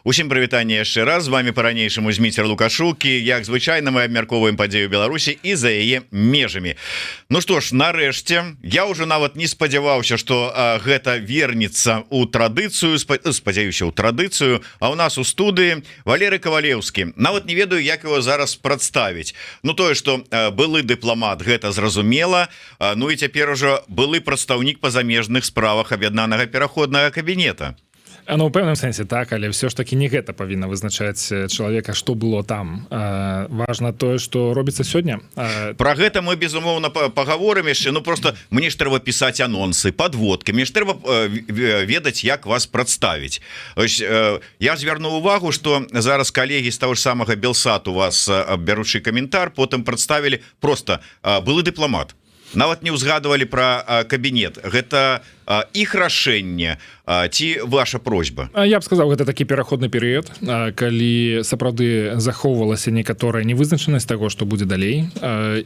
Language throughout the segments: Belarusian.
Усім прывітанне яшчэ раз. З вами па-ранейшаму Зміцер Лукашук, і, як звычайна, мы абмяркоўваем падзею Беларусі і за яе межамі. Ну што ж, нарэшце, я уже нават не спадзяваўся, что гэта вернется у традыцыю, спадзяюся, у традыцыю. А у нас у студыі Валерый Кавалеўскі. Нават не ведаю, як его зараз прадставіць. Ну, тое, что былы дыпламат, гэта зразумела. Ну і цяпер ужо былы прадстаўнік па замежных справах Аб'яднанага пераходнага кабінета. Ну, у пэўным сэнсе так, але все ж таки не гэта павінна вызначаць чалавека, что было там. Важно тое, что робіцца сёння. Про гэта мы, безумоўна, паговорым яшчэ. Ну, просто мне ж трэба пісаць анонсы, подводки, мне ж трэба ведаць, як вас прадставіць. Ось, я звярну увагу, что зараз калегі з того ж самага Белсату вас, бяручы каментар, потым прадставілі просто былы дыпламат, нават не ўзгадывалі про кабінет. Гэта іх рашэнне ці ваша просьба? Я б сказаў, гэта такі пераходны перыяд, калі сапраўды захоўвалася некаторая невызначанасць таго, што будзе далей,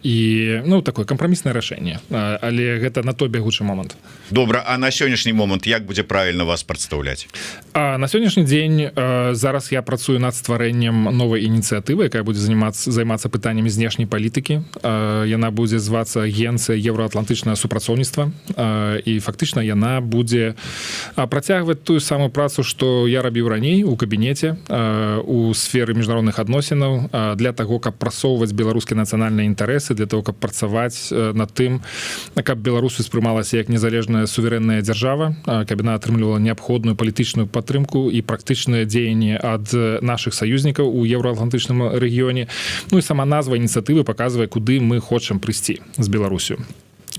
і, ну, такое кампраміснае рашэнне, але гэта на той бягучы момант. Добра, а на сённяшні момант як будзе правильно вас прадстаўляць? На сённяшні дзень, зараз я працую над стварэннем новай ініцыятывы, якая будзе займацца пытаннямі знешняй палітыкі. Яна будзе звацца Агенцыя еўраатлантычнае супрацоўніцтва, і фактычна яна будзе працягваць тую самую працу, што я рабіў раней у кабінеце у сферы міжнародных адносінаў, для таго, каб прасоўваць беларускія нацыянальныя інтарэсы, для того, каб працаваць над тым, каб Беларусь успрымалася як незалежная суверэнная дзяржава, каб яна атрымлівала неабходную палітычную падтрымку і практычныя дзеянні ад наших саюзнікаў у еўраатлантычным рэгіёне. Ну і сама назва ініцыятывы паказвае, куды мы хочам прыйсці з Беларусю: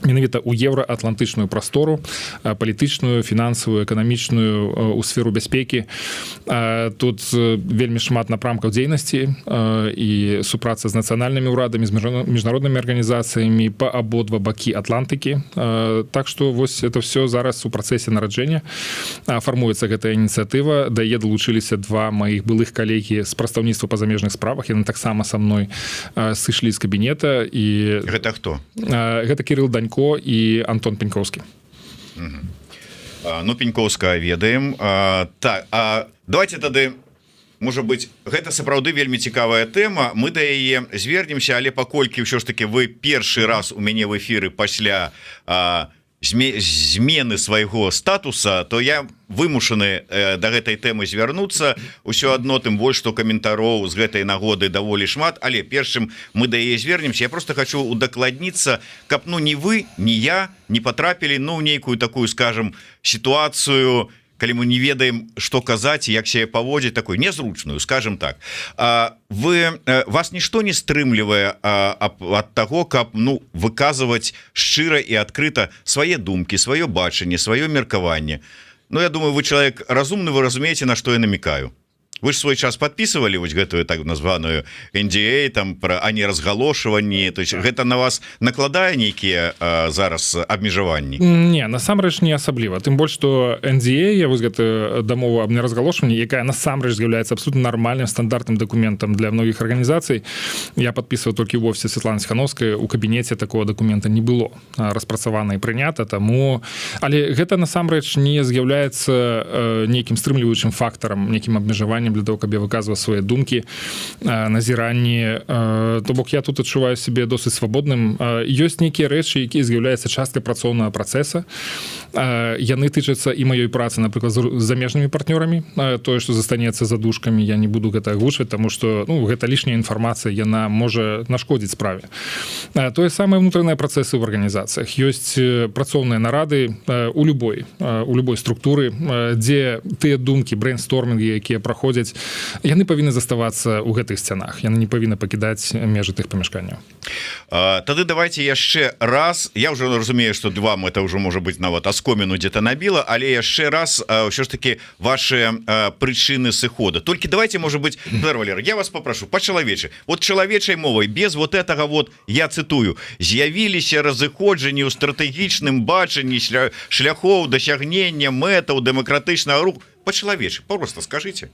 менавіта ў еўраатлантычную прастору, палітычную, фінансавую, эканамічную, у сферу бяспекі. Тут вельмі шмат напрамкаў дзейнасці і супраца з нацыянальнымі ўрадамі, з міжнароднымі арганізацыямі па абодва бакі Атлантыкі. Так што вось это все зараз у працэсе нараджэння, фармуецца гэтая ініцыятыва. Да яе далучыліся два маіх былых калегі з прадстаўніцтва па замежных справах, яны таксама са мной сышлі з кабінета і Гэта хто? Гэта Кирилл Данько і Антон Пенькоўскі. Ну, Пенькоўска ведаем. Так, а давайте тады, может быть, гэта сапраўды вельмі цікавая тэма, мы да яе звернемся, але паколькі ўсё ж таки вы першы раз у мяне в эфіры пасля змены свайго статуса, то я вымушаны до гэтай тэмы звярнуцца ўсё одно, тым больш что каментароў з гэтай нагоды даволі шмат. Але першым мы да яе звернемся, я просто хочу удакладніцца, каб, ну, не вы, не я не потрапілі, ну, нейкую такую, скажем, сітуацыю, калі мы не ведаем, что казаць, як себе паводзіць, такой незручную, скажем так. Вы, вас нішто не стрымлівае ад таго, каб, ну, выказваць шчыра і адкрыта свае думкі, сваё бачанне, сваё меркаванне? Ну, я думаю, вы чалавек разумны, вы разумееце, на что я намекаю. Вы ж свой час подписывали вось гэтую так названую NDA там про о неразгалошванні. То есть гэта на вас накладае нейкія зараз абмежаванні? Не, насамрэч не асабліва, тым больш что NDA, я вось гэта дамова аб неразгалошванні, якая насамрэч з'яўляецца абсолютно нармальным стандартным дакументам для многіх арганізацый, я подписываў толькі в офисе Светланы Ціханоўскай. У кабінеце такого дакумента не было распрацавана і прынята таму. Але гэта насамрэч не з'яўляецца нейкім стрымліваючым фактарам, нейкім абмежаваннем для того, каб я выказваў свае думкі, назіранні. То бок я тут адчуваю сябе досыць свабодным. Ёсць нейкія рэчы, якія з'яўляюцца часткай працоўнага працэса, яны тычацца і маёй працы, напрыклад, з замежнымі партнёрамі. Тое, што застанецца за дужкамі, я не буду гэта агучваць, таму что, ну, гэта лішняя інфармацыя, яна можа нашкодзіць справе. Тое самае унутраныя працэсы в арганізацыях, ёсць працоўныя нарады у любой структуры, дзе тыя думкі, брэйнстормінгі, якія праходзяць, яны павінны заставацца ў гэтых сцянах, яны не павінны пакідаць межы тых памяшканняў. Тады давайте яшчэ раз, я уже разумею, что вам это уже, может быть, нават аскоміну где-то набіла, але яшчэ раз ўсё ж таки ваши прычыны сыхода. Только давайте, может быть, Валер, я вас попрошу па-чалавечы, вот чалавечай мовай, без вот этого вот, я цытую: «З'явіліся разыходжанні ў стратэгічным бачанні шляхоў дасягнення мэтаў дэмакратычнага руху». Па-чалавечы просто скажите.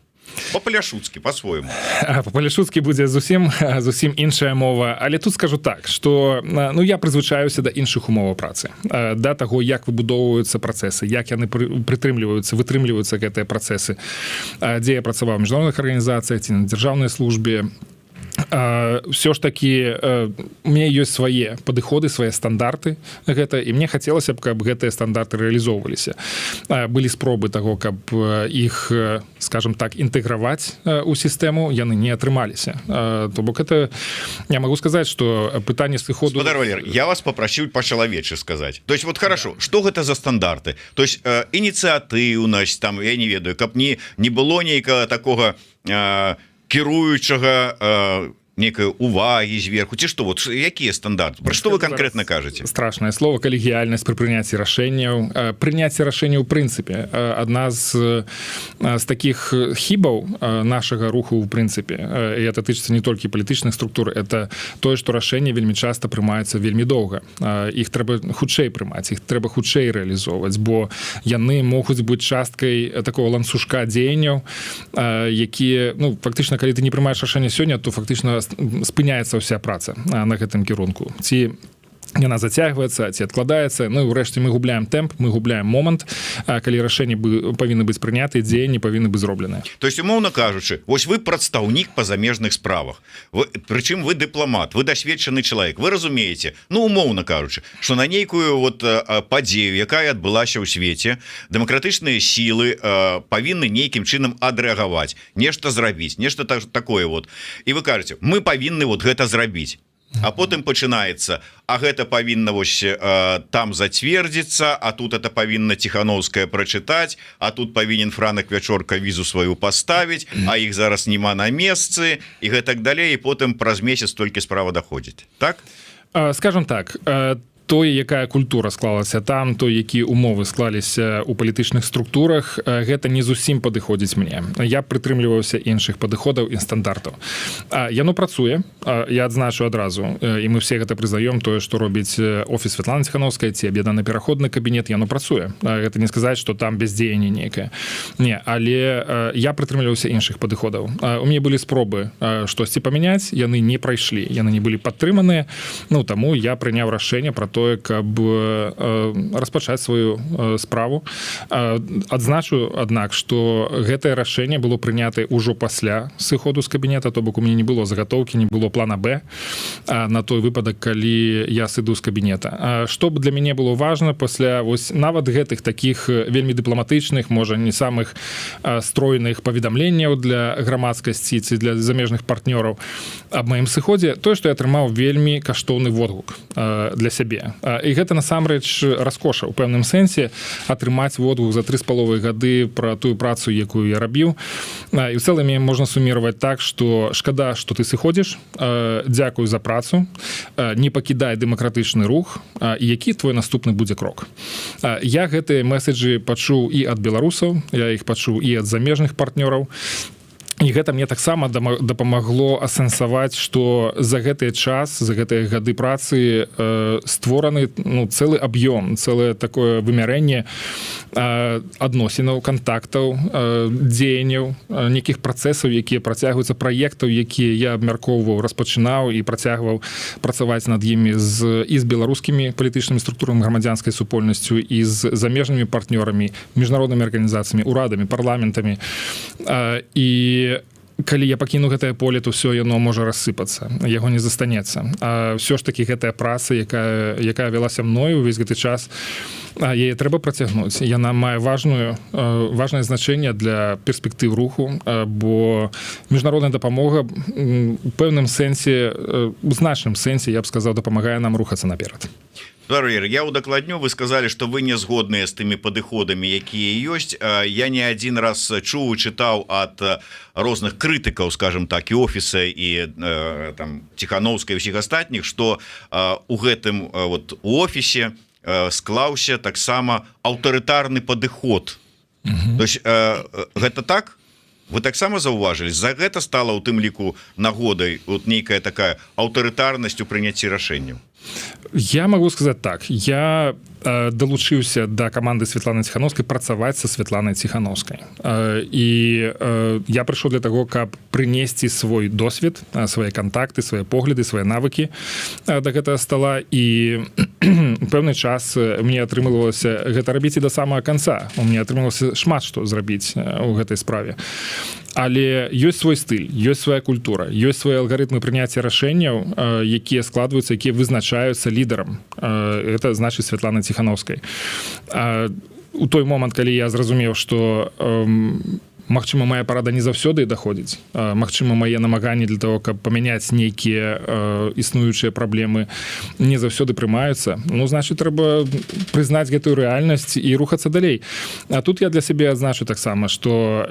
Па-паляшуцкі, по-свойму. Па-паляшуцкі будзе зусім зусім іншая мова. Але тут скажу так, что, ну, я прызвычаюся да іншых умоваў працы, да таго, як выбудоўваюцца працэсы, як яны прытрымліваюцца, вытрымліваюцца гэтыя працэсы, дзе я працаваў, міжнародных арганізацыях ці на дзяржаўнай службе. Все ж таки у меня ёсць свае падыходы, свае стандарты гэта, і мне хацелася б, каб гэтыя стандарты рэалізоўваліся. Былі спробы того, каб іх, скажем так, інтэграваць у сістэму, яны не атрымаліся. То бок это я могу сказать, что пытанне сыходу Спадар Валер, я вас попросил по-чалавечы сказать. То есть вот хорошо, что гэта за стандарты? То есть ініцыятыўнасць там, я не ведаю, каб не было нейкага такого кіруючага, некай увагі зверху ці што? Вот якія стандарты, про что вы конкретно кажаце? Страшное слово «калегіяльнасць» пры прыняцці рашэнняў, прыняцце рашэння ў прынцыпе. Адна з таких хібаў нашага руху ў прынцыпе, і это тычыцца не толькі палітычных структур, это тое, што рашэнне вельмі часта прымаецца вельмі доўга. Іх трэба хутчэй прымаць, іх трэба хутчэй рэалізоўваць, бо яны могуць быць часткай такого ланцужка дзеянняў, якія, ну, фактычна, калі ты не прымаеш рашэнне сёння, то фактычна спыняецца ўся праца на гэтым кірунку, ці яна зацягваецца, ці адкладаецца. Ну і ўрэшце мы губляем тэмп, мы губляем момант, калі рашэнні бы павінны быць прыняты, дзеянні павінны быць зроблены. То есть, умоўна кажучы, вось вы прадстаўнік па замежных справах, вы, прычым вы дыпламат, вы дасведчаны чалавек, вы разумееце, ну, умоўна кажучы, что на нейкую вот падзею, якая адбылася ў свеце, дэмакратычныя сілы павінны нейкім чынам адрэагаваць, нешта зрабіць, нешта такое вот, і вы кажаце: «Мы павінны вот гэта зрабіць», а потым пачынаецца: а гэта павінна вось там зацвердзіцца, а тут это павінна Ціхановская прачытаць, а тут павінен Франак Вячорка візу сваю паставіць, а іх зараз няма на месцы, і гэтак далей, і потым праз месяц толькі справа даходзіць, так? Скажем так, тое, якая культура склалася там, то якія умовы склаліся у палітычных структурах, гэта не зусім падыходзіць мне. Я прытрымліваўся іншых падыходаў і стандартаў. Яно працуе, я адзначу адразу, і мы все гэта прызнаём, тое, што робіць офіс Святланы Ціхановскай ці аб'яднаны пераходны кабінет, яно працуе. Гэта не сказаць, что там бездзеянне нейкае, не, але я прытрымліваўся іншых падыходаў. У мяне былі спробы штосьці памяняць, яны не прайшлі, яны не былі падтрыманыя. Ну, таму я прыняў рашэнне про тое, каб распачаць сваю справу. Адзначу, аднак, что гэтае рашэнне было прынятае ўжо пасля сыходу з кабінета, то бок у мяне не было загатоўкі, не было плана Б на той выпадак, калі я сыду з кабінета. Что б для мяне было важно пасля вось нават гэтых таких вельмі дыпламатычных, можа, не самых стройных паведамленняў для грамадскасці ці для замежных партнёраў аб маім сыходзе, тое, што я атрымаў вельмі каштоўны водгук для сябе. І гэта насамрэч раскоша у пэўным сэнсе — атрымаць водгук за 3,5 гады пра тую працу, якую я рабіў. І ў цэлым можна суміраваць так, что шкада, что ты сыходзіш, дзякую за працу, не пакідай дэмакратычны рух, і які твой наступны будзе крок? Я гэтыя месседжы пачуў і ад беларусаў, я іх пачуў і ад замежных партнёраў, і гэта мне таксама дапамагло асэнсаваць, что за гэты час, за гэтыя гады працы створаны, ну, цэлы аб'ём, цэлае такое вымярэнне адносінаў, кантактаў, дзеянняў, нейкіх працэсаў, якія працягваюцца, праектаў, якія я абмяркоўваў, распачынаў і працягваў працаваць над імі з беларускімі палітычнымі структурамі, грамадзянскай супольнасцю, і з замежнымі партнёрамі, міжнароднымі арганізацыямі, урадамі, парламентамі. І калі я пакіну гэтае поле, то все яно можа рассыпацца, яго не застанецца. А ўсё ж таки гэтая праца, якая вялася мною увесь гэты час, яе трэба працягнуць. Яна мае важное значэнне для перспектыў руху, бо міжнародная дапамога у пэўным сэнсе, у значным сэнсе, я б сказаў, дапамагае нам рухацца наперад. Валер, я удакладню: вы сказали, что вы не згодныя з тымі падыходамі, якія ёсць. Я не один раз чуў, чытаў ад розных крытыкаў, скажем так, і офіса, і там Ціхановскай, усіх астатніх, что у гэтым вот у офісе склаўся таксама аўтарытарны падыход. То есть гэта так, вы таксама заўважылі, за гэта стала у тым ліку нагодай вот нейкая такая аўтарытарнасць у прыняцці рашэнняў? Я могу сказать так: я далучыўся да каманды Светланы Ціхановскай працаваць са Светланай Ціхановскай, і я прыйшоў для того, каб прынесці свой досвед, свае контакты, свае погляды, свае навыкі да гэтага стола. І пэўны час мне атрымлівалася гэта рабіць, і да самага конца у мне атрымалася шмат што зрабіць у гэтай справе. Але ёсць свой стыль, ёсць свая культура, ёсць свае алгарытмы прыняцця рашэнняў, якія складваюцца, якія вызначаюцца лідарам, это значит Светлана Ціхановскай. У той момант, калі я зразумеў, что, магчыма, моя парада не заўсёды даходзіць, магчыма, мае намаганні для того, каб памяняць нейкія існуючыя праблемы, не заўсёды прымаюцца, ну, значит, трэба прызнаць гэтую рэальнасць і рухацца далей. А тут я для сябе адзначу таксама, что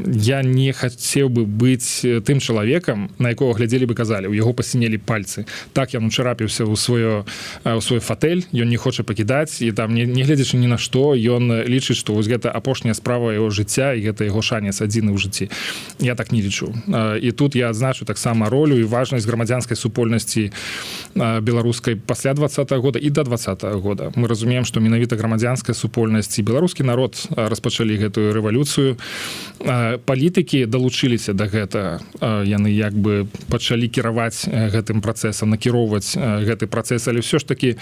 я не хацеў бы быць тым чалавекам, на якога глядзелі бы, казалі: «У яго пасінелі пальцы, так, ён учарапіўся ў свой фатэль, ён не хоча пакідаць, і там, не гледзячы ні на што, ён лічыць, што вось гэта апошняя справа яго жыцця і гэта яго шанец адзіны ў жыцці». Я так не лічу. І тут я адзначу таксама ролю і важнасць грамадзянскай супольнасці беларускай пасля 20-го года і до 20-го года. Мы разумеем, што менавіта грамадзянская супольнасць і беларускі народ распачалі гэтую рэвалюцыю. Палітыкі далучыліся да гэта, яны як бы пачалі кіраваць гэтым працэсам, накіроўваць гэты працэс, але ўсё ж таки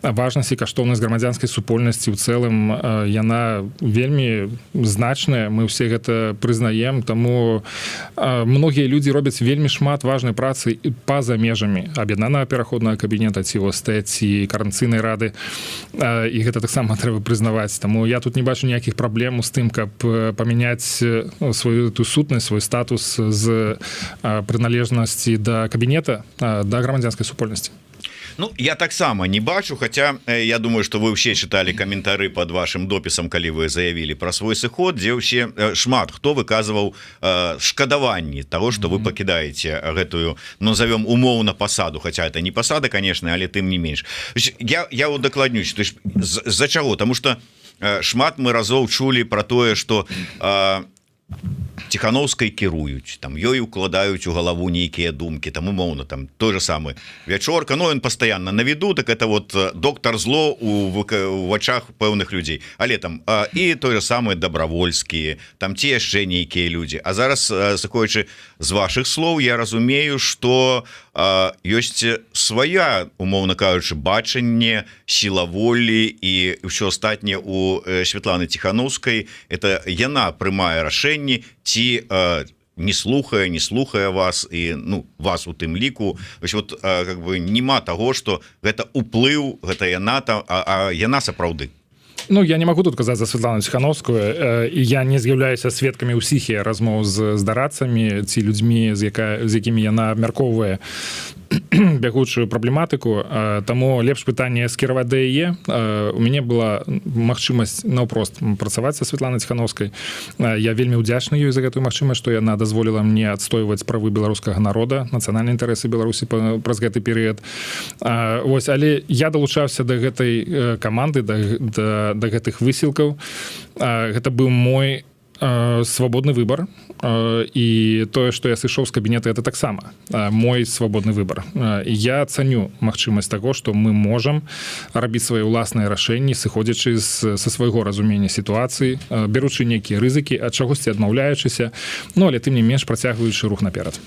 важнасць і каштоўнасць грамадзянскай супольнасці ў цэлым, яна вельмі значная, мы все гэта прызнаем. Таму многія людзі робяць вельмі шмат важнай працы па-за межамі Аб'яднанага пераходнага кабінета ці ОСТ, ці Каардынацыйнай рады, і гэта таксама трэба прызнаваць. Таму я тут не бачу ніякіх праблем з тым, каб памяняць сваю ту сутнасць, свой статус з прыналежнасці да кабінета да грамадзянскай супольнасці. Ну, я таксама не бачу, хотя я думаю, что вы все читали каментары под вашим допісам, калі вы заявілі про свой сыход, дзе ўсе, шмат хто выказываў шкадаванні того, что вы пакідаеце гэтую, назовем умоўна, пасаду, хотя это не пасада, конечно, але тым не менш. Я удакладнюсь, то есть з-за чаго? Тому что шмат мы разоў чулі про тое, что Ціхановскай кіруюць, там ёй укладаюць у галаву нейкія думкі, там, умоўна, там той же самы Вячорка, но он постоянно на виду, так это вот доктор зло у вачах пэўных людзей, але там і той же самы Дабравольскія там ці яшчэ нейкія людзі. А зараз, сыходзячы з ваших слоў, я разумею, что ёсць свая, умоўна кажучы, бачанне, сіла волі і ўсё астатняе у Светланы Ціхановскай, это яна прымае рашэнні ці не слухае вас, і, ну, вас у тым ліку. Вось, вот как бы няма того, что гэта уплыў, гэта яна там, а яна сапраўды. Ну, я не могу тут казаць за Светлану Ціхановскую, і я не з'яўляюся сведкамі ўсіх яе размоў з дарадцамі ці людзьмі, з якімі яна абмяркоўвае бягучую праблематыку. Таму лепш пытанне скіраваць да яе. У мяне была магчымасць наўпрост працаваць са Светланай Ціхановскай. Я вельмі ўдзячны ёй за гэтую магчымасць, што яна дазволіла мне адстойваць правы беларускага народа, нацыянальныя інтарэсы Беларусі праз гэты перыяд. Вось, але я далучаўся да гэтай каманды, да гэтых высілкаў. Гэта быў мой свабодны выбор, і тое, што я сышоў з кабінета, это таксама мой свабодны выбор. Я цаню магчымасць таго, што мы можам рабіць свае ўласныя рашэнні, сыходзячы са свайго разумення сітуацыі, беручы нейкія рызыкі, ад чагосьці адмаўляючыся, ну, але тым не менш працягваючы рух наперад.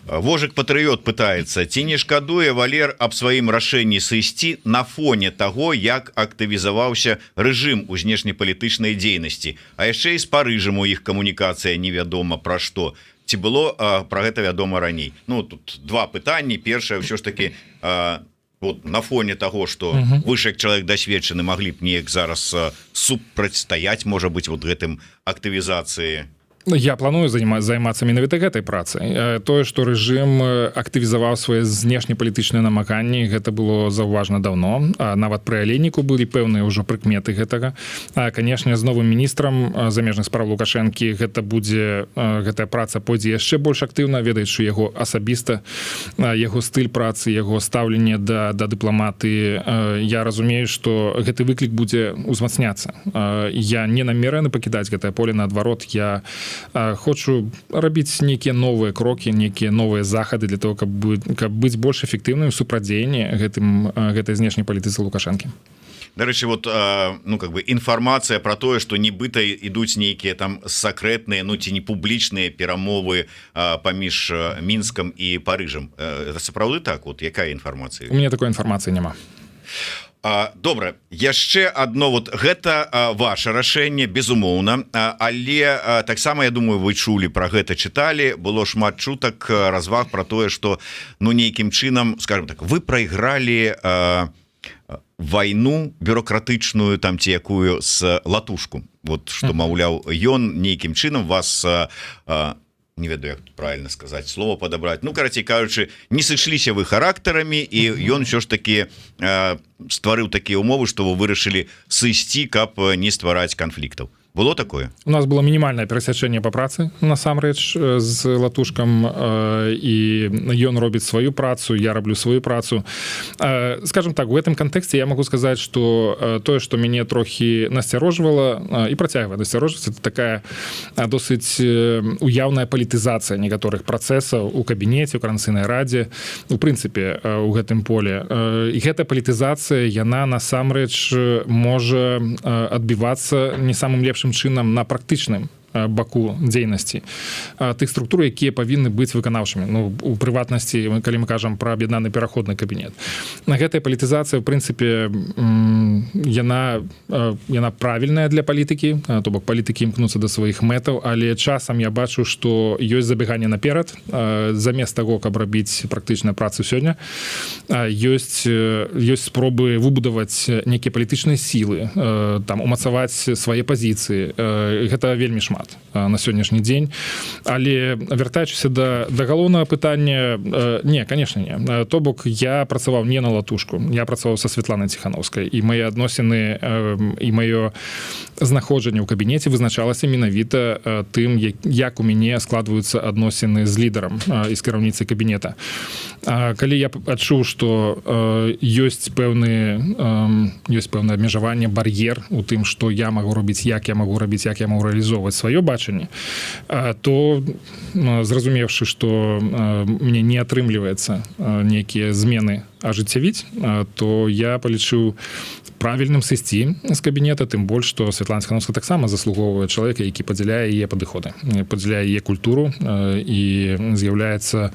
Вожык Патрыёт пытается: ці не шкадуе Валер аб сваім рашэнні сысці на фоне того, як актывізаваўся рэжым у знешнепалітычнай дзейнасці, а яшчэ і з Парыжам у іх камунікацыя невядома пра што? Ці было про гэта вядома раней? Ну, тут два пытанні. Першае: ўсё ж таки вот на фоне того, что вы ж, як чалавек дасведчаны, маглі б неяк зараз супрацьстаяць, можа быть, вот гэтым актывізацыі. Ну, я планую займацца менавіта гэтай працай. Тое, што рэжым актывізаваў свае знешнепалітычныя намаганні, гэта было заўважна даўно. Нават пры Алейніку былі пэўныя ўжо прыкметы гэтага. Канешне, з новым міністрам замежных спраў Лукашэнкі гэта будзе гэтая праца пойдзе яшчэ больш актыўна. Ведаючы яго асабіста, яго стыль працы, яго стаўленне да дыпламаты, я разумею, што гэты выклік будзе ўзмацняцца. Я не намераны пакідаць гэтае поле, наадварот, я Хочу рабіць нейкія новыя крокі, нейкія новыя захады для того, каб быць больш эфектыўным супрацьдзеянні гэтай знешняй палітыцы Лукашэнкі. Дарэчы, вот, ну, как бы інфармацыя про тое, что нібыта ідуць нейкія там сакрэтныя, ну, ці не публічныя перамовы паміж Мінскам і Парыжам, это сапраўды так? Вот якая інфармацыя? У меня такой інфармацыі няма. Добра, яшчэ одно. Вот гэта ваше рашэнне, безумоўна, але таксама, я думаю, вы чулі про гэта, чыталі, было шмат чутак, разваг про тое, что, ну, нейкім чынам, скажем так, вы прайгралі вайну бюрократычную там ці якую с Латушку. Вот что, маўляў, ён нейкім чынам вас, не ведаю, як правильно сказать, слово подобрать, ну, карацей кажучы, не сышліся вы характарамі, і ён все ж таки стварыў такія умовы, что вы вырашылі сысці, каб не ствараць канфліктаў. Было такое? У нас было мінімальнае перасячэнне по працы насамрэч з Латушкам, і ён робіць сваю працу, я раблю сваю працу. Скажем так, у гэтым кантэксце я могу сказаць, что тое, что мяне трохі насцярожвала і працягвае насцярожваць, это такая досыць уяўная палітызацыя некаторых працэсаў у кабінеце, у Каардынацыйнай радзе, у прынцыпе у гэтым поле. І гэта палітызацыя, яна насамрэч можа адбівацца не самым лепшым чынам на практычным баку дзейнасці тых структур, якія павінны быць выканаўчымі. Ну, у прыватнасці, калі мы кажам про Аб'яднаны пераходны кабінет. На гэтая палітызацыя, в прынцыпе, яна правільная для палітыкі, то бок палітыкі імкнуцца да сваіх мэтаў, але часам я бачу, что ёсць забеганне наперад замест таго, каб рабіць практычную працу сёння. Ёсць спробы выбудаваць нейкія палітычныя сілы, там умацаваць свае пазіцыі. Гэта вельмі шмат на сённяшні дзень. Але вяртаючыся да галоўнага пытання, не, конечно, не. То бок я працаваў не на Латушку, я працаваў са Светланай Ціхановскай, і мае адносіны і маё знаходжанне ў кабінеце вызначалася менавіта тым, як у мяне складваюцца адносіны з лідарам і з кіраўніцай кабінета. Калі я адчуў, что ёсць пэўнае абмежаванне, бар'ер у тым, что я магу рабіць, як я магу рабіць, як я магу рэалізоўваць сваё бачанне, то, зразумеўшы, что мне не атрымліваецца нейкія змены ажыццявіць, то я палічыў правільным сысці з кабінета, тым больш што Светлана Ціхановская таксама заслугоўвае чалавека, які падзяляе яе падыходы, падзяляе яе культуру і з'яўляецца,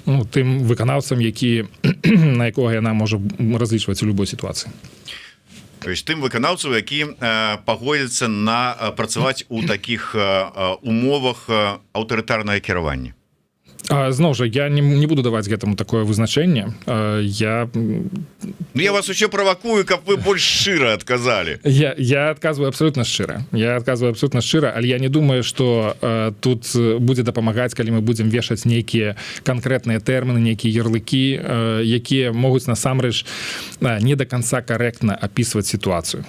ну, тым выканаўцам, які на якога яна можа разлічваць у любой сітуацыі. То есть тым выканаўцаў, які пагодзіцца на працаваць у таких умовах аўтарытарнае кіраванне. Зноў жа, я не буду даваць гэтаму такое вызначэнне. Я Ну, я вас еще правакую, каб вы больш шчыра адказалі. Я адказваю абсолютно шчыра, я адказваю абсолютно шчыра, але я не думаю, что тут будзе дапамагаць, калі мы будзем вешаць нейкія канкрэтныя тэрміны, нейкія ярлыкі, якія могуць насамрэч не до конца карэктна апісваць сітуацыю.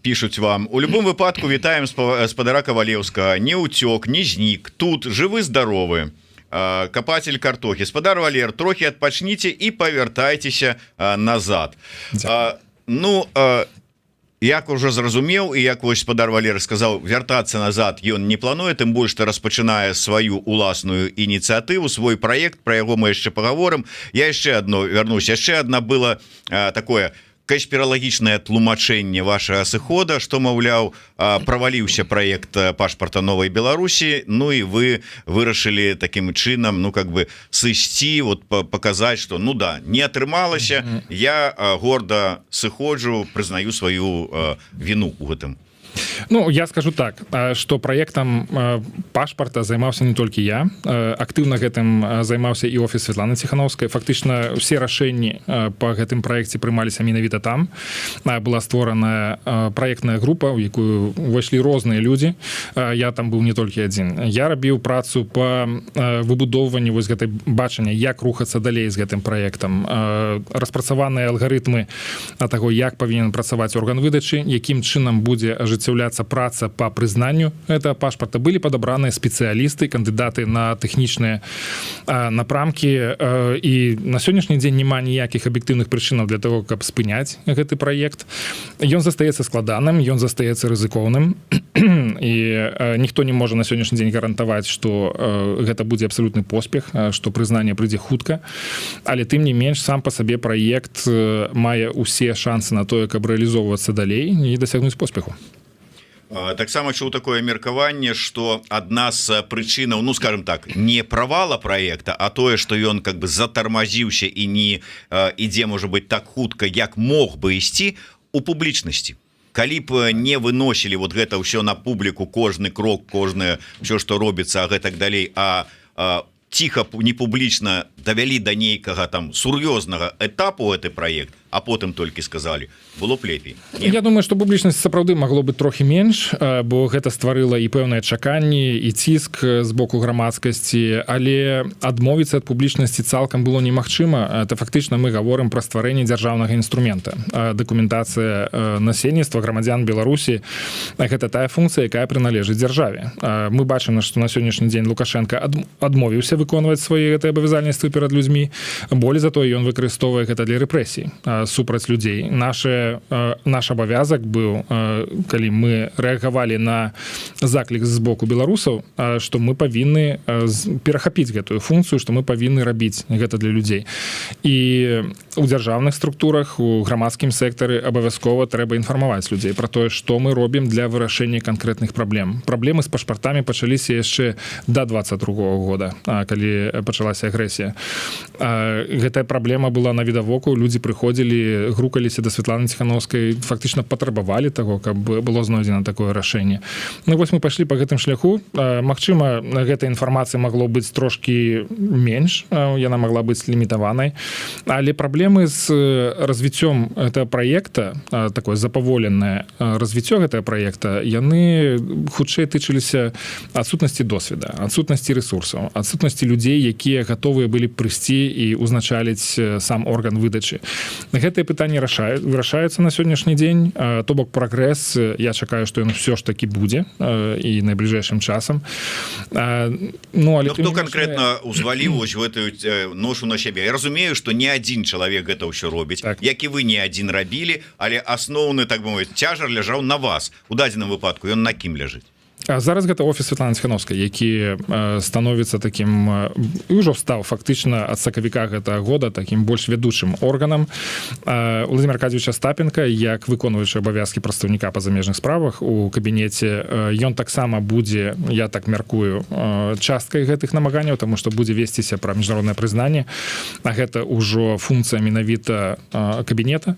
Пишуць вам: у любом выпадку вітаем спадара Кавалеўскага. Не уцёк, не знік, тут жывы здаровы капатель картохи. Спадар Валер, трохі адпачніце і павяртайцеся назад. Ну, як уже зразумеў і як вось спадар Валер сказаў, вяртацца назад ён не плануе, тым больш што распачынае сваю уласную ініцыятыву, свой проект, про яго мы яшчэ паговорым. Я яшчэ одно вярнусь, яшчэ одна было такое каспіралагічнае тлумачэнне вашага сыхода, что, маўляў, праваліўся проект пашпарта новой Беларусі, ну і вы вырашылі таким чынам, ну, как бы сысці, вот показать, что, ну да, не атрымалася, я гордо сыходжу, прызнаю сваю вину у гэтым. Ну, я скажу так, что проектам пашпарта займаўся не толькі я, актыўна гэтым займаўся і офіс Светланы Ціхановскай. Фактычна все рашэнні по гэтым праекце прымаліся менавіта там. Была створаная праектная група, у якую увайшлі розныя людзі, я там быў не толькі адзін. Я рабіў працу по выбудоўванню вось гэтай бачання, як рухацца далей з гэтым праектам, распрацаваныя алгарытмы таго, як павінен працаваць орган выдачы, якім чынам будзе ажыццяўляцца ажыццяўляцца праца по прызнанню этого пашпарта. Былі падабраныя спецыялісты, кандыдаты на тэхнічныя напрамкі, і на сённяшні дзень няма ніякіх аб'ектыўных прычынаў для того, каб спыняць гэты праект. Ён застаецца складаным, ён застаецца рызыкоўным, і ніхто не можа на сённяшні дзень гарантаваць, что гэта будзе абсалютны поспех, что прызнанне прыйдзе хутка, але тым не менш сам по сабе праект мае усе шансы на тое, каб рэалізоўвацца далей і дасягнуць поспеху. Таксама чуў такое меркаванне, что адна з прычынаў, ну, скажем так, не провала проекта, а тое, что ён как бы затармазіўся і не ідзе, может быть, так хутка, як мог бы ісці, у публічнасці. Калі б не выносілі вот гэта ўсё на публіку, кожны крок, кожнае все, что робіцца, гэтак далей, а ціха, не публічна давялі до нейкага там сур'ёзнага этапу гэты праект, а потым толькі сказалі, было б лепей? Не? Я думаю, что публічнасць сапраўды магло быць трохі менш, бо гэта стварыла і пэўныя чаканні, і ціск з боку грамадскасці, але адмовіцца ад публічнасці цалкам было немагчыма. Это фактычна мы гаворым пра стварэнне дзяржаўнага інструмента. Дакументацыя насельніцтва, грамадзян Беларусі — гэта тая функцыя, якая прыналежыць дзяржаве. Мы бачым, што на сённяшні дзень Лукашенко адмовіўся выконваць свае гэтыя абавязальніцтвы перад людзьмі. Болей за тое, ён выкарыстоўвае гэта для рэпрэсій супраць людзей. Наш абавязак быў, калі мы рэагавалі на заклік з боку беларусаў, что мы павінны перахапіць гэтую функцыю, что мы павінны рабіць гэта для людзей. І у дзяржаўных структурах, у грамадскім сектары абавязкова трэба інфармаваць людзей про тое, что мы робім для вырашэння канкрэтных праблем. Праблемы з пашпартамі пачаліся яшчэ до 22 года, калі пачалася агрэсія. Гэтая праблема была на відавоку, людзі прыходзілі, грукаліся да Светланы Ціхановскай, фактычна патрабавалі того, каб было знойдзена такое рашэнне. Ну вось, мы пайшлі по гэтым шляху. Магчыма, гэтай інфармацыі магло быць трошки менш, яна могла быць лімітаванай, але праблемы з развіццём этого проекта, такое запаволенае развіццё гэтага проекта, яны хутчэй тычыліся адсутнасці досведа, адсутнасці ресурсаў, адсутнасці людзей, якія гатовыя былі прыйсці і узначаліць сам орган выдачы. Гэтыя пытанні вырашаюцца на сённяшні дзень, то бок прагрэс, я чакаю, што ён все ж таки будзе і найбліжэйшым часам. Ну, але хто конкретно узваліў вось гэтую ношу на сябе? Я разумею, что не один чалавек гэта ўсё робіць, так як і вы не один рабілі, але асноўны, так мовіць, цяжар ляжаў на вас. У дадзеным выпадку ён на кім ляжыць? А зараз гэта офіс Светланы Ціхановскай, які становіцца таким, ўжо стаў фактычна ад сакавіка гэтага года таким больш вядучым органам. Владимир Аркадьевич Астапенко, як выконваючы абавязкі прадстаўніка па замежных справах у кабінеце, ён таксама будзе, я так мяркую, часткай гэтых намаганняў, тому что будзе весціся пра міжнароднае прызнанне, а гэта ўжо функцыя менавіта кабінета.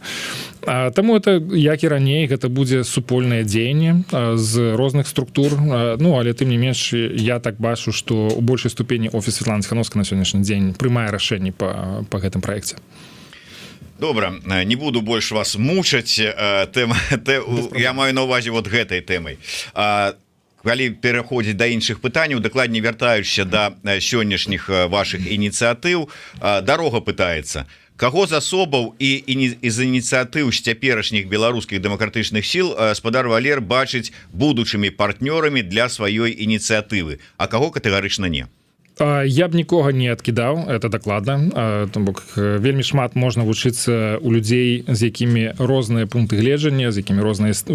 Таму это, як і раней, гэта будзе супольнае дзеянне з розных структур. Ну, але тым не менш я так бачу, что у большай ступені офіс Светланы Ціхановскай на сённяшні дзень прымае рашэнні по гэтым праекце. Добра, не буду больш вас мучаць тэма, я маю на увазе вот гэтай тэмай. Калі пераходзіць да іншых пытанняў, дакладней, вяртаючыся да сённяшніх ваших ініцыятыў, дарога пытаецца: каго з асобаў і з ініцыятыў з цяперашніх беларускіх дэмакратычных сіл спадар Валер бачыць будучымі партнёрамі для сваёй ініцыятывы, а каго катэгарычна не? Я б нікога не адкідаў, это дакладна. То бок вельмі шмат можна вучыцца у людзей, з якімі розныя пункты гледжання, з якімі розныя, з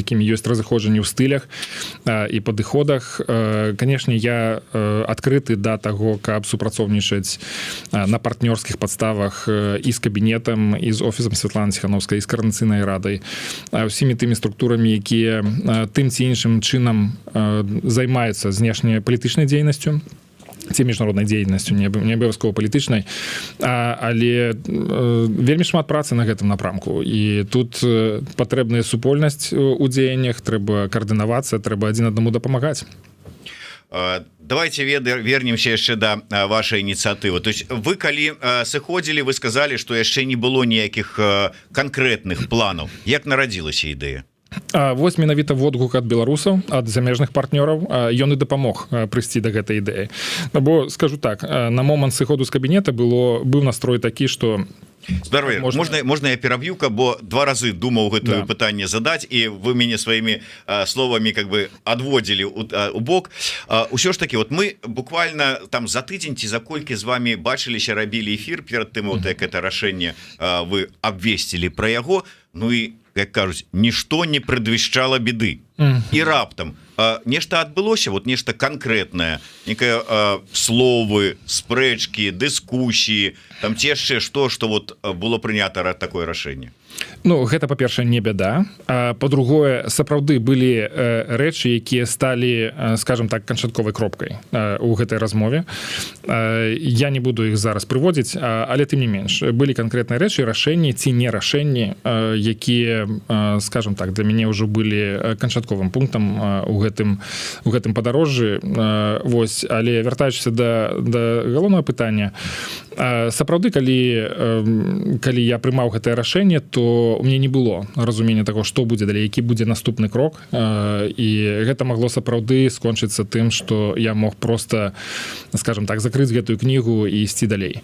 якімі ёсць разыходжанні ў стылях і падыходах. Канешне, я адкрыты да таго, каб супрацоўнічаць на партнёрскіх падставах і з кабінетам, і з офісам Светланы Ціхановскай, і з Каардынацыйнай радай, усімі тымі структурамі, якія тым ці іншым чынам займаюцца знешняй палітычнай дзейнасцю ці міжнароднай дзейнасцю, не абавязкова палітычнай. Але вельмі шмат працы на гэтым напрамку, і тут патрэбная супольнасць у дзеяннях, трэба каардынавацца, трэба адзін аднаму дапамагаць. Давайте вернемся яшчэ да вашай ініцыятывы. То есть вы калі сыходзілі, вы сказали, что яшчэ не было ніякіх канкрэтных планаў. Як нарадзілася ідэя? Вось менавіта водгук ад беларусаў, ад замежных партнёраў, ён і дапамог прыйсці да гэтай ідэі. Бо скажу так, на момант сыходу з кабінета было быў настрой такі, что Здоровье. Можна я пераб'ю, бо два разы думаў гэтую пытанне задаць, і вы мяне сваімі словамі как бы адводзілі у бок. Ўсё ж таки, вот мы буквально там за тыдзень ці за колькі з вами бачыліся, рабілі эфир перад тым, вот як это рашэнне вы абвесцілі про яго. Ну і, як кажуць, нішто не предвещало беды, і раптам нешта адбылося, вот нешта конкретное, некае словы, спрэчки, дыскусіі там ці яшчэ что вот было прынята такое рашэнне? Ну, гэта, па-першае, не бяда. Па-другое, сапраўды былі рэчы, якія сталі, скажем так, канчатковай кропкай у гэтай размове. Я не буду іх зараз прыводзіць, але тым не менш былі канкрэтныя рэчы, рашэнні ці не рашэнні, якія, скажем так, для мяне ўжо былі канчатковым пунктам у гэтым падарожжы. Вось, але вяртаючыся да галоўнага пытання, сапраўды, калі я прымаў гэтае рашэнне, то у мне не было разумення того, что будзе далей, які будзе наступны крок, і гэта магло сапраўды скончыцца тым, что я мог просто, скажем так, закрыць гэтую кнігу і ісці далей.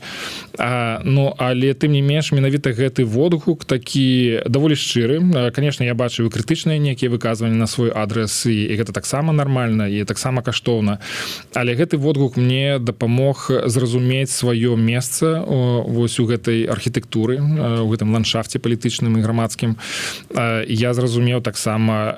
Ну, але тым не менш менавіта гэты водгук такі даволі шчыры. Конечно, я бачыў крытычныя нейкія выказванні на свой адрес, і гэта таксама нармальна і таксама каштоўна, але гэты водгук мне дапамог зразумець сваё месца вось у гэтай архітэктуры, у гэтым ландшафце палітычным і грамадскім. Я зразумеў таксама,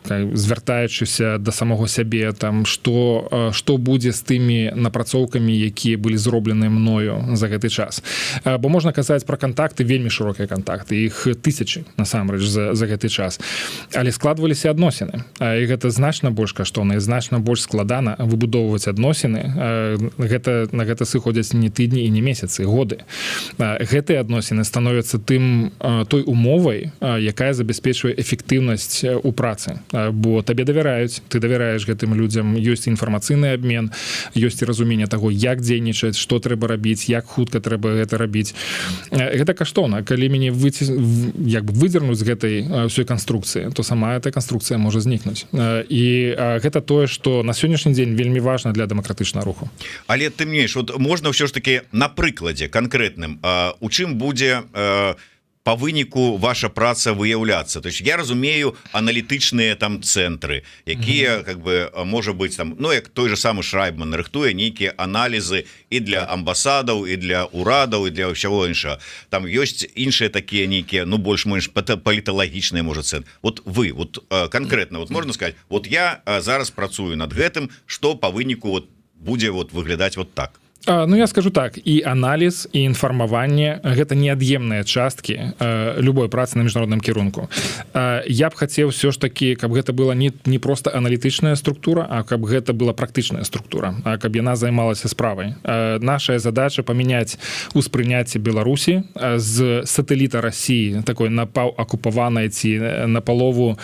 звяртаючыся да самого сябе там, что будзе з тымі напрацоўкамі, якія былі зроблены мною за гэты час. Бо можна казаць про кантакты, вельмі шырокія кантакты, іх тысячи насамрэч за гэты час, але складваліся адносіны, і гэта значна больш каштоўна і значна больш складана выбудоўваць адносіны. Гэта на гэта сыходзяць не тыдні і не месяцы, годы. Гэтыя адносіны становяцца той умовай, якая забяспечвае эфектыўнасць у працы, бо табе давяраюць, ты давяраеш гэтым людзям, ёсць інфармацыйны абмен, ёсць і разуменне таго, як дзейнічаць, что трэба рабіць, як хутка трэба гэта рабіць. Гэта каштоўна. Калі мяне выці, як бы выдзернуць з гэтай ўсёй канструкцыі, то сама эта канструкцыя можа знікнуць, і гэта тое, что на сённяшні дзень вельмі важна для дэмакратычнага руху. Але тым не менш, вот можна ўсё ж таки на прыкладзе канкрэтным, у чым будзе по выніку ваша праца выяўляцца? То есть я разумею аналітычныя там цэнтры, якія как бы, можа быть, там, ну, як той же самы Шрайбман рыхтуе нейкія аналізы і для амбасадаў, і для урадаў, і для ўсяго іншага. Там ёсць іншыя такія нейкія, ну, больш-менш паліталагічныя, можа, цэн. Вот вы вот конкретно, вот можно сказать: вот я зараз працую над гэтым, что по выніку вот будзе вот выглядаць вот так? Ну, я скажу так: і аналіз, і інфармаванне — гэта неад'емныя часткі любой працы на міжнародным кірунку. Я б хацеў все ж таки, каб гэта была не просто аналітычная структура, а каб гэта была практычная структура, а каб яна займалася справай. Наша задача — памяняць успрыняцце Беларусі з сатэліта России, такой напаўакупаванай ці на палову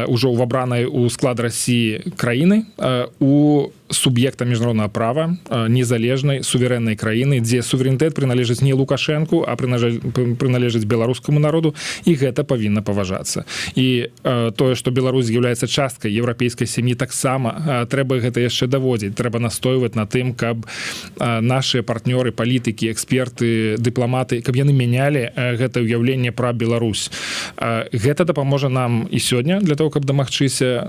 ўжо ўвабранай у склад России краіны, у суб'екта міжнароднага права, незалежнай суверэннай краіны, дзе суверэнітэт прыналежыць не Лукашэнку, а прыналежыць беларускаму народу, і гэта павінна паважацца. І тое, што Беларусь з'яўляецца часткай еўрапейскай сям'і, таксама трэба гэта яшчэ даводзіць, трэба настойваць на тым, каб наши партнёры, палітыкі, эксперты, дыпламаты, каб яны мянялі гэта ўяўленне пра Беларусь. Гэта дапаможа нам і сёння для того, каб дамагчыся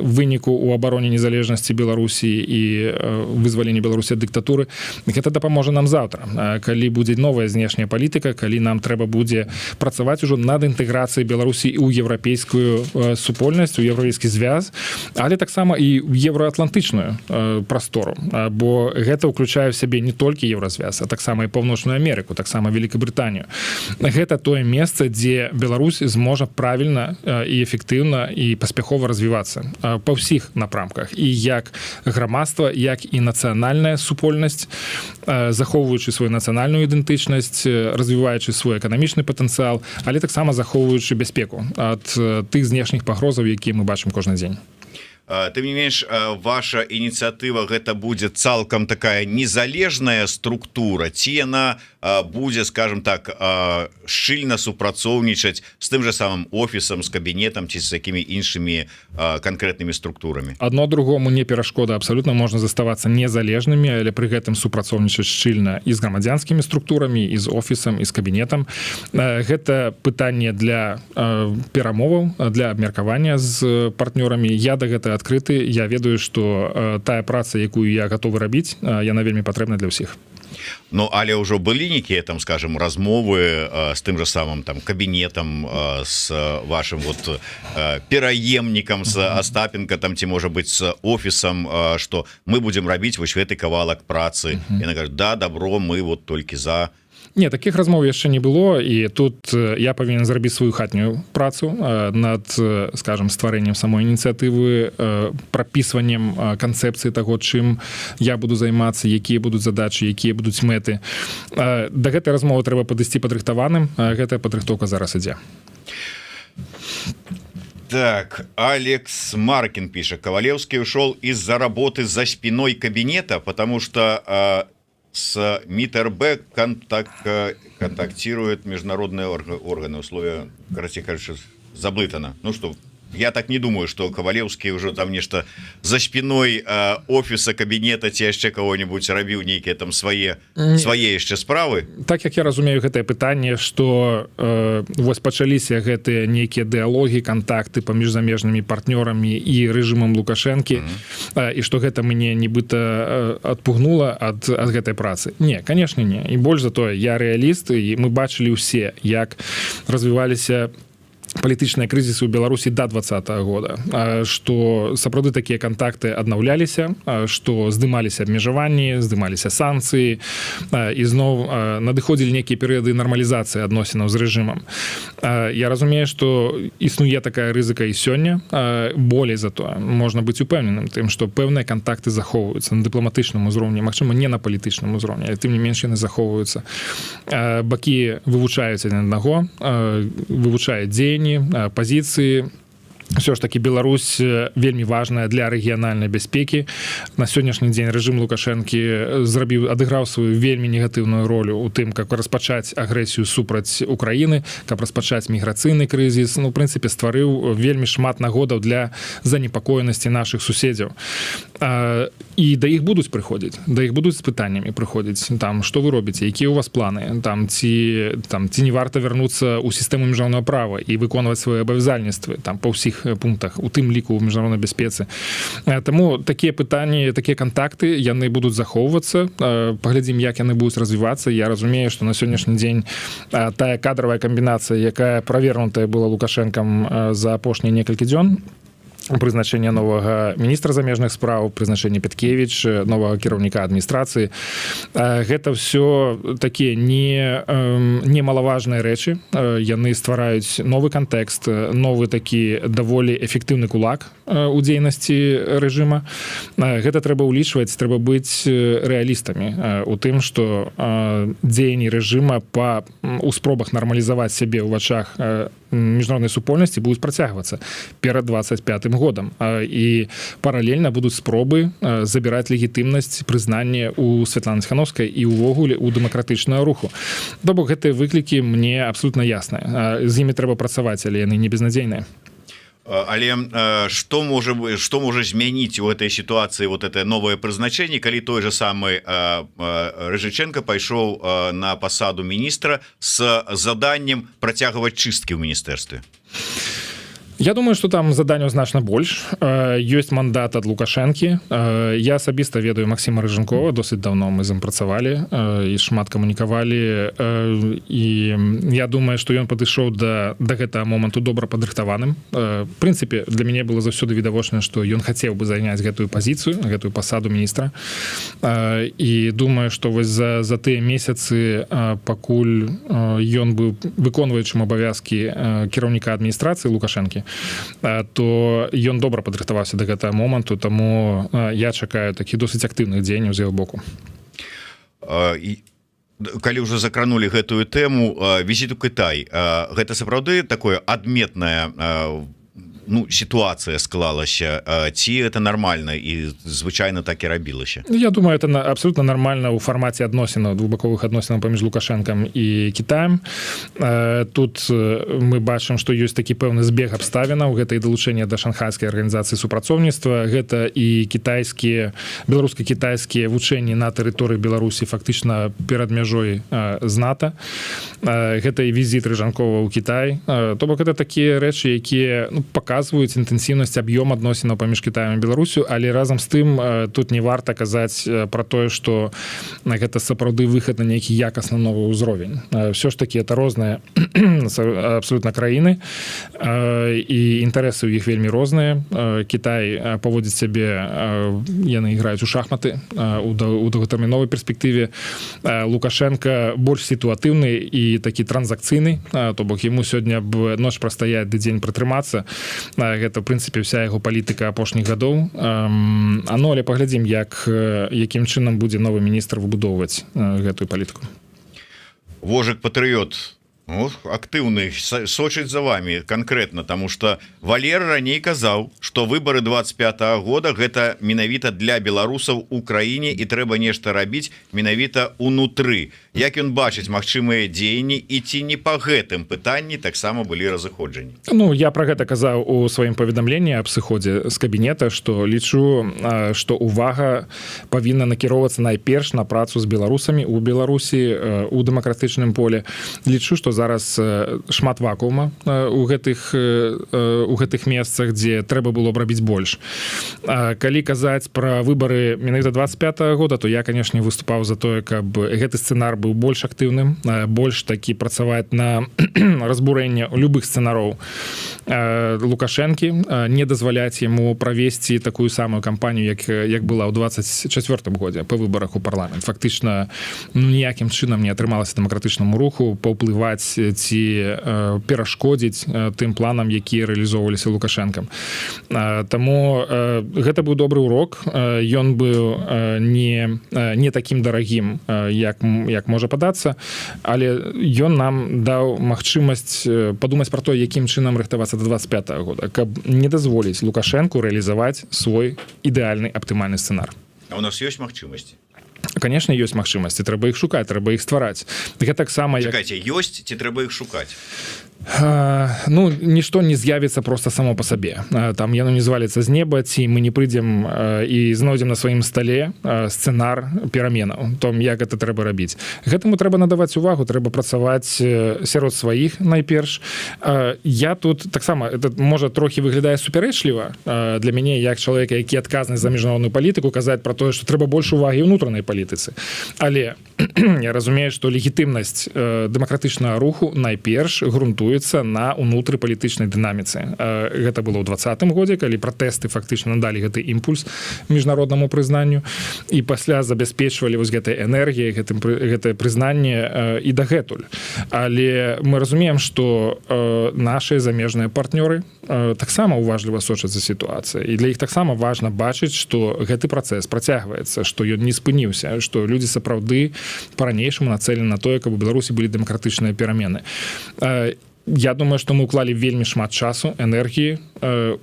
выніку у абароне незалежнасці Беларусі і вызваленні Беларусі ад дыктатуры. Гэта дапаможа нам заўтра, калі будзе новая знешняя палітыка, калі нам трэба будзе працаваць ужо над інтэграцыяй Беларусі ў еўрапейскую супольнасць, у Еўрапейскі звяз, але таксама і ў еўраатлантычную прастору, бо гэта ўключае в сябе не толькі Еўразвяз, а таксама і Паўночную Амерыку, таксама Великабрытанію. Гэта тое месца, дзе Беларусь зможа правільна і эфектыўна і паспяхова развівацца па ўсіх напрамках, і як грамадства, як і нацыянальная супольнасць, захоўваючы сваю нацыянальную ідэнтычнасць, развіваючы свой эканамічны патэнцыял, але таксама захоўваючы бяспеку ад тых знешніх пагрозаў, якія мы бачым кожны дзень. Тым не менш, ваша ініцыятыва — гэта будзе цалкам такая незалежная структура ці яна будзе, скажем так, шчыльна супрацоўнічаць з тым же самым офісам, з кабінетам ці з якімі іншымі канкрэтнымі структурамі? Одно другому не перашкода абсолютно. Можна заставацца незалежнымі, але пры гэтым супрацоўнічаць шчыльна і з грамадзянскімі структурамі, і з офісам, і з кабінетам. Гэта пытанне для перамоваў, для абмеркавання з партнёрамі. Я да гэта адкрыты. Я ведаю, что тая праца, якую я гатовы рабіць, яна вельмі патрэбна для ўсіх. Ну, але ўжо былі нейкія там, скажем, размовы с тым же самым там кабінетам, с вашим вот пераемнікам, с Остапенко там ці, можа быть, с офісам, что мы будем рабіць вось гэты кавалак працы, і она говорит: «Да, добро, мы вот только за»? Не, таких размоў яшчэ не было, і тут я павінен зрабіць сваю хатнюю працу над, скажем, стварэннем самой ініцыятывы, прапісваннем канцэпцыі таго, чым я буду займацца, якія будуць задачы, якія будуць мэты. Да гэтай размовы трэба падысці падрыхтаваным. Гэтая падрыхтоўка зараз ідзе. Так, Алекс Маркин пишет: «Ковалевский ушел из-за работы за спиной кабинета, потому что с МИД РБ контактируют международные органы». Условия, короче, заблытано. Ну что, я так не думаю, что Ковалевский уже там нешта за спиной офиса, кабинета ці яшчэ кого-нибудь рабіў нейкія там свае яшчэ справы. Так як я разумею гэтае пытанне, что вось пачаліся гэтыя нейкія дыалогі, контакты паміж замежнымі партнёрамі і рэжымам Лукашэнкі, і что гэта мяне нібыта адпугнула ад гэтай працы. Не, конечно, не. І больш за тое, я рэаліст, і мы бачылі ўсе, як развіваліся палітычныя крызісы ў Беларусі до 20-го года, что сапраўды такія контакты аднаўляліся, что здымаліся абмежаванні, здымаліся санкцыі, ізноў надыходзілі нейкія перыяды нармалізацыі адносінаў з рэжымам. Я разумею, что існуе такая рызыка і сёння. Болей за тое, можна быць упэўненым тым, что пэўныя контакты захоўваюцца на дыпламатычным узроўні, магчыма, не на палітычным узроўні, тым не менш яны захоўваюцца. Бакі вывучаюць адзін аднаго, вывучаюць дзеянні, пазіцыі. Все ж таки Беларусь вельмі важная для рэгіянальнай бяспекі. На сённяшні дзень рэжым Лукашэнкі зрабіў, адыграў сваю вельмі негатыўную ролю у тым, как распачаць агрэсію супраць Украіны, каб распачаць міграцыйны крызіс. Ну, прынцыпе, стварыў вельмі шмат нагодаў для занепакоенасці наших суседзяў, і да іх будуць прыходзіць, да іх будуць з пытаннямі прыходзіць там: что вы робіце, якія у вас планы там, ці не варта вярнуцца ў сістэму міжнароднага права і выконваць свае абавязальніцтвы там па ўсіх пунктах, у тым ліку ў міжнароднай бяспецы. Таму такія пытанні, такія контакты, яны будуць захоўвацца. Паглядзім, як яны будуць развівацца. Я разумею, что на сённяшні дзень тая кадравая камбінацыя, якая правернутая была Лукашэнкам за апошнія некалькі дзён, прызначэнне новага міністра замежных спраў, прызначэнне Пяткевич, новага кіраўніка адміністрацыі, гэта все такія не немалаважныя рэчы. Яны ствараюць новы кантэкст, новы такі даволі эфектыўны кулак у дзейнасці рэжыма. Гэта трэба ўлічваць, трэба быць рэалістамі у тым, что дзеянні рэжыма па у спробах нармалізаваць сябе ў вачах міжнароднай супольнасці будуць працягвацца перад 25 годам, і паралельна будуць спробы забіраць легітымнасць, прызнанне у Святланы Ціханоўскай і ўвогуле у дэмакратычнага руху. То бок гэтыя выклікі мне абсолютно ясныя, з імі трэба працаваць, але яны не безнадзейныя. Але что можа змяніць у этой ситуации вот это новое прызначение, калі той же самый Рыжыченко пайшоў на пасаду міністра с заданнем працягваць чысткі ў міністэрстве? Я думаю, что там заданняў значна больш. Ёсць мандат ад Лукашэнкі. Я асабіста ведаю Максима Рыжанкова досыць давно, мы з ім працавалі і шмат камунікавалі, і я думаю, что ён падышоў да гэтага моманту добра падрыхтаваным. Прынцыпе, для мяне было заўсёды відавочна, что ён хацеў бы заняць гэтую пазіцыю, гэтую пасаду міністра, і думаю, что вось за тыя месяцы, пакуль ён быў выконваючым абавязкі кіраўніка адміністрацыі Лукашэнкі, то ён добра падрыхтаваўся до гэтага моманту. Таму я чакаю такі досыць актыўных дзеянняў з яго боку. І калі ўжо закранули гэтую тэму, візіту Кытай, гэта сапраўды такое адметнае Ну, сітуацыя склалася ці это нормально і звычайна так і рабілася? Я думаю, это абсолютно нормально у фармаце адносінаў, двухбаковых адносінаў паміж Лукашэнкам і Китаем. Тут мы бачым, что ёсць такі пэўны збег абставінаў: гэта і далучэнне да Шанхайскай арганізацыі супрацоўніцтва, гэта і кітайскія, беларуска-кітайскія вучэнні на тэрыторыі Беларусі, фактычна перад мяжой з НАТО, гэта і візіт Рыжанкова ў Кітай. То бок это такія рэчы, якія, ну, паказваюць інтэнсіўнасць, аб'ём адносінаў паміж Китаем і Беларусю. Але разам з тым тут не варта казаць про тое, что гэта сапраўды выхад на нейкі якасна новы ўзровень. Все ж таки это розныя абсолютно краіны, і інтарэсы ў іх вельмі розныя. Кітай паводзіць сябе, яны іграюць у шахматы у доўгатэрміновай перспектыве. Лукашенко больш сітуатыўны і такі транзакцыйны, то бок ему сёння б ноч прастаяць ды дзень пратрымацца. Гэта, в прынцыпе, вся яго палітыка апошніх гадоў. А ну, але паглядзім, якім чынам будзе новы міністр выбудоўваць гэтую палітыку. Вожык патрыёт актыўны сочыць за вами конкретно, тому что Валер раней казаў, что выборы 25 -го года — гэта менавіта для беларусаў у краіне і трэба нешта рабіць менавіта унутры. Як ён бачыць магчымыя дзеянні і ці не по гэтым пытанні таксама былі разыходжанні? Ну, я про гэта казаў у сваім паведамленні аб сыходзе з кабінета, что лічу, что увага павінна накіроўвацца найперш на працу з беларусамі у Беларусі, у дэмакратычным поле. Лічу, что зараз шмат вакуума у гэтых месцах, дзе трэба было б рабіць больш. Калі казаць про выборы менавіта 25 -го года, то я, конечно, выступаў за тое, каб гэты сцэнар быў больш актыўным, больш такі працаваць на разбурэнне любых сцэнароў Лукашэнкі, не дазваляць яму правесці такую самую кампанію, як была ў 24 годзе по выбарах у парламент. Фактычна, ну, ніякім чынам не атрымалася дэмакратычнаму руху паўплываць ці перашкодзіць тым планам, якія рэалізоўваліся Лукашэнкам. Таму гэта быў добры урок. Ён быў не такім дарагім, як можа падацца, але ён нам даў магчымасць падумаць про то, якім чынам рыхтавацца до 25 -го года, каб не дазволіць Лукашэнку рэалізаваць свой ідэальны, аптымальны сцэнар. А у нас ёсць магчымасці? Конечно, ёсць магчымасці, трэба іх шукаць, трэба іх ствараць. Гэта таксама як... Чакайце, ёсць ці трэба іх шукаць? Ну, нішто не з'явіцца просто само по сабе, там яно не зваліцца з неба ці мы не прыйдзем і знойдзем на сваім стале сцэнар пераменаў, том, як это трэба рабіць. Гэтаму трэба надаваць увагу, трэба працаваць сярод сваіх найперш. Я тут таксама, это, можа, трохі выглядае супярэчліва для мяне як чалавека, які адказны за міжнародную палітыку, казаць про тое, что трэба больш увагі ўнутранай палітыцы, але я разумею, что легітымнасць дэмакратычнага руху найперш грунтуецца на унутрыпалітычнай дынаміцы. Гэта было ў 20-м годзе, калі пратэсты фактычна надалі гэты імпульс міжнароднаму прызнанню і пасля забяспечвалі вось гэтай энергіяй гэтае прызнанне і дагэтуль. Але мы разумеем, что наши замежныя партнёры таксама уважліва сочаць за сітуацыяй, і для іх таксама важна бачыць, что гэты працэс працягваецца, что ён не спыніўся, что людзі сапраўды по-ранейшаму нацелены на тое, каб у Беларусі былі дэмакратычныя перамены. Я думаю, что мы уклалі вельмі шмат часу, энергіі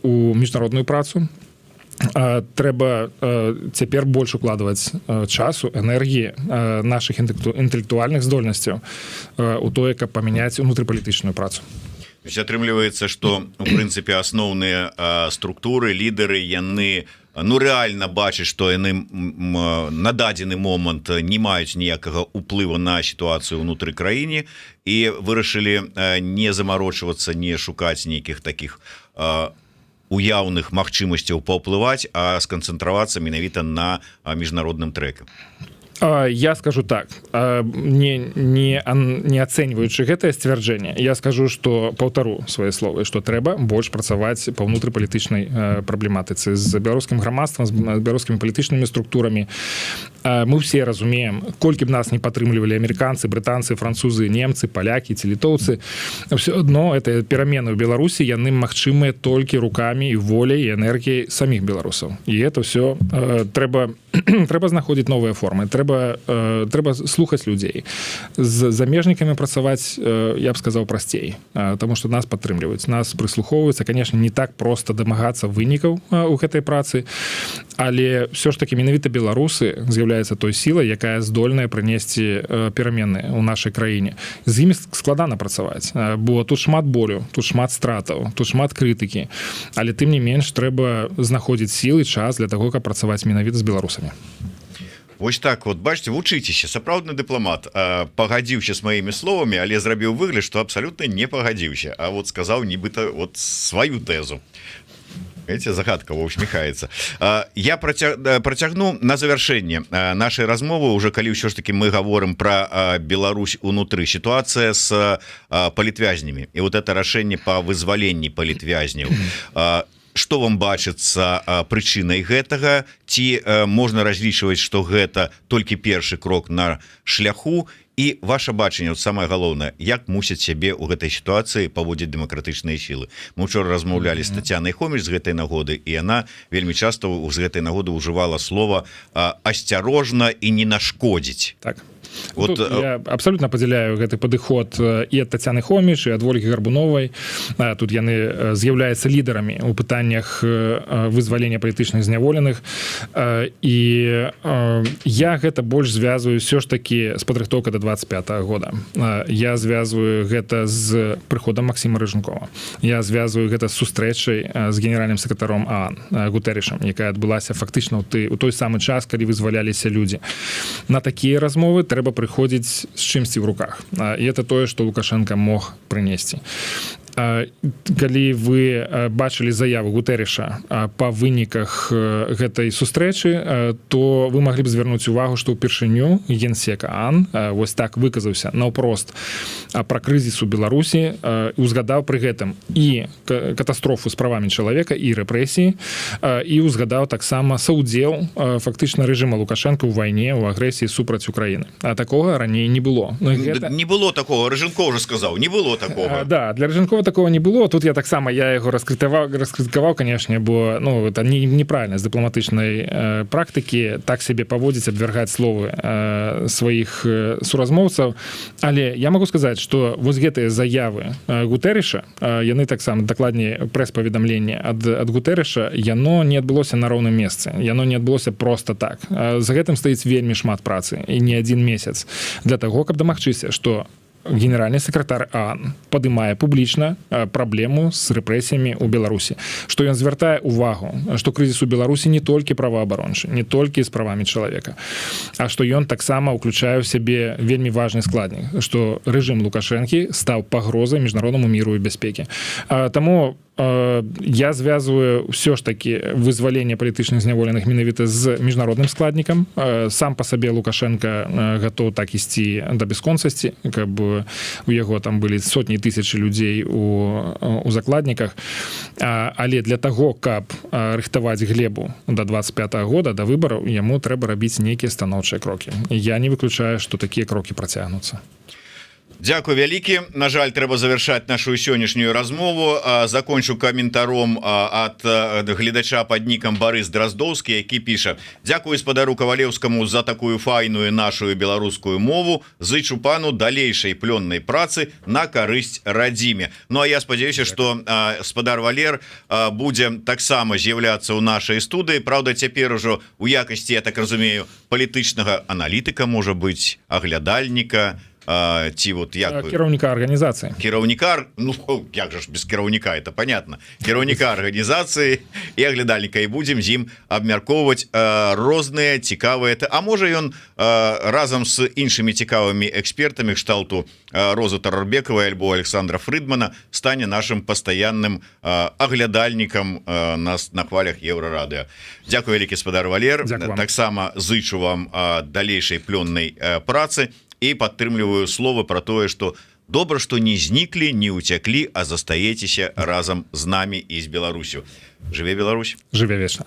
у міжнародную працу. Трэба цяпер больш укладваць часу, энергіі, наших інтэлектуальных здольнасцяў у тое, каб памяняць унутрыпалітычную працу. Атрымліваецца, что, у прынцыпе, асноўныя структуры, лідары, яны, ну, реально бачыць, что яны на дадзены момант не маюць ніякага уплыва на сітуацыю унутры краіне, і вырашылі не замарочвацца, не шукаць нейкіх таких уяўных магчымасцяў паўплываць, а сканцэнтравацца менавіта на міжнародным трэку. Я скажу так: не ацэньваючы гэтае сцвярджэнне, я скажу, что паўтару свае словы, что трэба больш працаваць па ўнутрыпалітычнай праблематыцы з беларускім грамадствам, з беларускімі палітычнымі структурамі. Мы все разумеем, колькі б нас не падтрымлівалі амерыканцы, брытанцы, французы, немцы, палякі ці літоўцы, все одно это перамены ў Беларусі, яны магчымыя толькі руками і воляй, і энергіяй саміх беларусаў. І это все трэба знаходзіць новыя формы, трэба слухаць людзей. З замежнікамі працаваць, я б сказаў, прасцей, тому что нас падтрымліваюць, нас прыслухоўваюцца. Конечно, не так просто дамагацца вынікаў у гэтай працы, але все ж таки менавіта беларусы з'яўляецца той сілай, якая здольная прынесці перамены ў нашай краіне. З імі складана працаваць, бо тут шмат болю, тут шмат стратаў, тут шмат крытыкі, але тым не менш трэба знаходзіць сілы, час для того, каб працаваць менавіта з беларусамі. Вось так вот, бачыце, вучыцеся. Сапраўдны дыпламат пагадзіўся с маімі словамі, але зрабіў выгляд, что абсолютно не пагадзіўся, а вот сказаў нібыта вот сваю тэзу. Эти загадкава усміхаецца. Я працягну на завяршэнне нашай размовы уже, калі ўсё ж таки мы говорим про Беларусь унутры, ситуация с палітвязнямі і вот это рашэнне по вызваленні палітвязняў. Что вам бачыцца прычынай гэтага? Ці можна разлічваць, что гэта толькі першы крок на шляху? І ваше бачанне, вот самое галоўнае, як мусяць сябе ў гэтай сітуацыі паводзіць дэмакратычныя сілы? Мы учора размаўлялі з Татьяной Хоміч з гэтай нагоды, і яна вельмі часто з гэтай нагоды ўжывала слова «асцярожна» і «не нашкодзіць». Так. Вот я абсолютно падзяляю гэты падыход і ад Татьяны Хоміч, і ад Ольгі Гарбуновай. Тут яны з'яўляюцца лідарамі у пытаннях вызвалення палітычных зняволеных. І я гэта больш звязваю все ж таки з падрыхтоўкай до 25 -го года. Я звязваю гэта з прыходам Максима Рыжанкова, я звязваю гэта з сустрэчай з генеральным сакратаром ААН Гутэрышам, якая адбылася фактычна у той самы час, калі вызваляліся людзі. На такія размовы трэба прыходзіць з чымсьці в руках, і это тое, что Лукашенко мог прынесці. Калі вы бачылі заяву Гутэрыша па выніках гэтай сустрэчы, то вы маглі б звярнуць увагу, што ўпершыню генсек ААН вось так выказаўся наўпрост пра крызіс у Беларусі, узгадаў пры гэтым і катастрофу з правамі чалавека, і рэпрэсіі, і узгадаў таксама саўдзел фактычна рэжыма Лукашенко ў вайне, у агрэсіі супраць Украіны. А такога раней не было. Ну, гэта... Не было такого. Рыжанкоў уже сказаў: не было такого. Да, для Рыжанкова такого не было. Тут я таксама, я яго раскрытыкаваў, конечно, бо, ну, это не неправильно з дыпламатычнай практыкі так себе паводзіць, абвяргаць словы сваіх суразмоўцаў. Але я могу сказаць, что вось гэтыя заявы Гутэрыша, яны таксама, дакладней, прэс-паведамленне ад Гутэрыша, яно не адбылося на роўным месцы, яно не адбылося просто так. За гэтым стаіць вельмі шмат працы і не один месяц для того, каб дамагчыся, что генеральны сакратар ААН падымае публічна праблему з рэпрэсіямі ў Беларусі, што ён звяртае увагу, што крызіс у Беларусі не толькі праваабарончы, не толькі з правамі чалавека, а што ён таксама ўключае ў сябе вельмі важны складнік, што рэжым Лукашэнкі стаў пагрозай міжнароднаму міру і бяспекі. Таму я звязваю ўсё ж таки вызваленне палітычных зняволеных менавіта з міжнародным складнікам. Сам по сабе Лукашенко готов так ісці да бясконцасці, каб у яго там былі сотні, тысячи людзей у закладніках. Але для того, каб рыхтаваць глебу до 25 -го года, до выбараў, яму трэба рабіць нейкія станоўчыя крокі. Я не выключаю, что такія крокі працягнуцца. Дзякуй вялікі. На жаль, трэба завершаць нашу сённяшнюю размову. Закончу каментаром ад гледача под нікам Барыс Драздоўскі, які піша: «Дзякую спадару Кавалеўскаму за такую файную нашу беларускую мову. Зычу пану далейшай плённай працы на карысць радзіме». Ну а я спадзяюся, что спадар Валер будзе таксама з'яўляцца ў нашай студыі. Праўда, цяпер ужо у якасці, я так разумею, палітычнага аналітыка, можа быть, аглядальніка, ці вот як? Кіраўніка арганізацыі. Кіраўніка, ну як же ж без кіраўніка, это понятно, кіраўніка арганізацыі і аглядальніка, і будзем з ім абмяркоўваць розныя цікавыя. А можа, ён разам з іншымі цікавымі экспертамі кшталту Розы Турарбекавай альбо Александра Фрыдмана стане нашим пастаянным аглядальнікам нас на хвалях Еўрарадыо. Дзякуй вялікі, спадар Валер. Таксама зычу вам далейшай плённай працы і падтрымліваю словы про тое, что добра, что не зніклі, не уцяклі, а застаецеся разам з намі і з Беларусю. Жыве Беларусь! Жыве вечна!